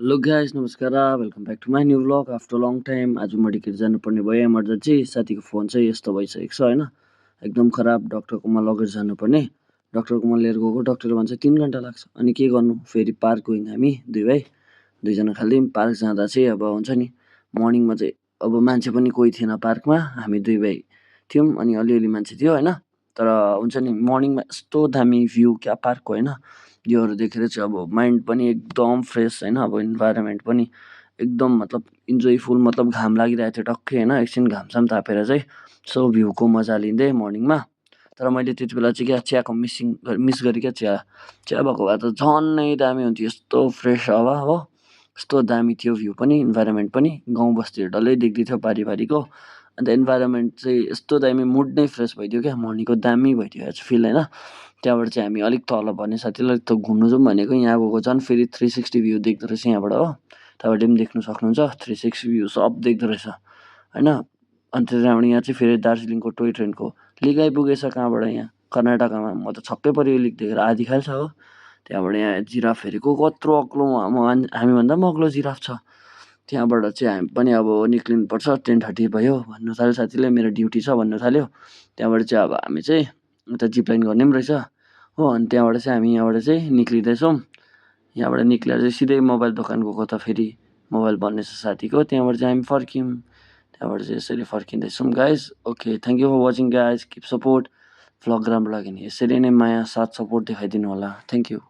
Hello guys नमस्कार welcome back to my new blog after long time. आज medical जानुपर्ने भयो इमर्जेन्सी। साथीको फोन चाहिँ यस्तो भइसकेको छ होइन, एकदम खराब। डक्टरकोमा लगेर जानुपर्ने। डक्टरकोमा लिएर गएको, डक्टरले भन्छ 3 घन्टा लाग्छ। अनि के गर्नु, फेरि पार्क गयौँ हामी दुई भाइ, दुईजना खालि। पार्क जाँदा चाहिँ अब हुन्छ नि, मर्निङमा चाहिँ अब मान्छे पनि कोही थिएन पार्कमा, हामी दुई भाइ थियौँ अनि अलिअलि मान्छे थियो होइन। तर हुन्छ नि मर्निङमा यस्तो दामी भ्यू क्या पार्कको होइन। योहरू देखेर चाहिँ अब माइन्ड पनि एकदम फ्रेस होइन। अब इन्भाइरोमेन्ट पनि एकदम मतलब इन्जोयफुल, मतलब घाम लागिरहेको थियो टक्कै होइन। एकछिन घामसाम तापेर चाहिँ सो भ्यूको मजा लिँदै मर्निङमा। तर मैले त्यति बेला चाहिँ क्या चियाको मिस गरेँ क्या। चिया भएको भए त झनै दामी हुन्थ्यो, यस्तो फ्रेस हावा हो, यस्तो दामी थियो भ्यू पनि, इन्भाइरोमेन्ट पनि। गाउँ बस्तीहरू डल्लै देख्दै थियो पारिको। अन्त इन्भाइरोमेन्ट चाहिँ यस्तो दामी, मुड नै फ्रेस भइदियो क्या मर्निङको, दामी भइदियो आज फिल होइन। त्यहाँबाट चाहिँ हामी अलिक तल भन्ने साथीलाई त घुम्नु जाउँ भनेको, यहाँ गएको झन् फेरि 360 भ्यू देख्दो रहेछ यहाँबाट हो। तपाईँले पनि देख्नु सक्नुहुन्छ, 360 भ्यू सब देख्दो रहेछ होइन। अन्त त्यहाँबाट यहाँ चाहिँ फेरि दार्जिलिङको टोय ट्रेनको लिक आइपुगेछ कहाँबाट, यहाँ कर्नाटकमा। म त छक्कै पऱ्यो यो लिक देखेर, आधी खाल छ हो। त्यहाँबाट यहाँ जिराफहरूको कत्रो अग्लो, हामीभन्दा पनि अग्लो जिराफ छ। त्यहाँबाट चाहिँ हामी पनि अब निक्लिनुपर्छ, 10:30 भयो भन्नु थाल्यो साथीले, मेरो ड्युटी छ भन्नु थाल्यो। त्यहाँबाट चाहिँ अब हामी चाहिँ उता जिपलाइन गर्ने पनि रहेछ हो। अनि त्यहाँबाट चाहिँ हामी यहाँबाट चाहिँ निक्लिँदैछौँ। यहाँबाट निक्लेर चाहिँ सिधै मोबाइल दोकान गएको, त फेरि मोबाइल बन्नेछ साथीको। त्यहाँबाट चाहिँ हामी फर्क्यौँ। त्यहाँबाट चाहिँ यसरी फर्किँदैछौँ guys. Okay, thank you for watching guys, keep support. Vlog राम्रो लाग्यो भने यसरी नै माया साथ सपोर्ट देखाइदिनु होला। Thank you.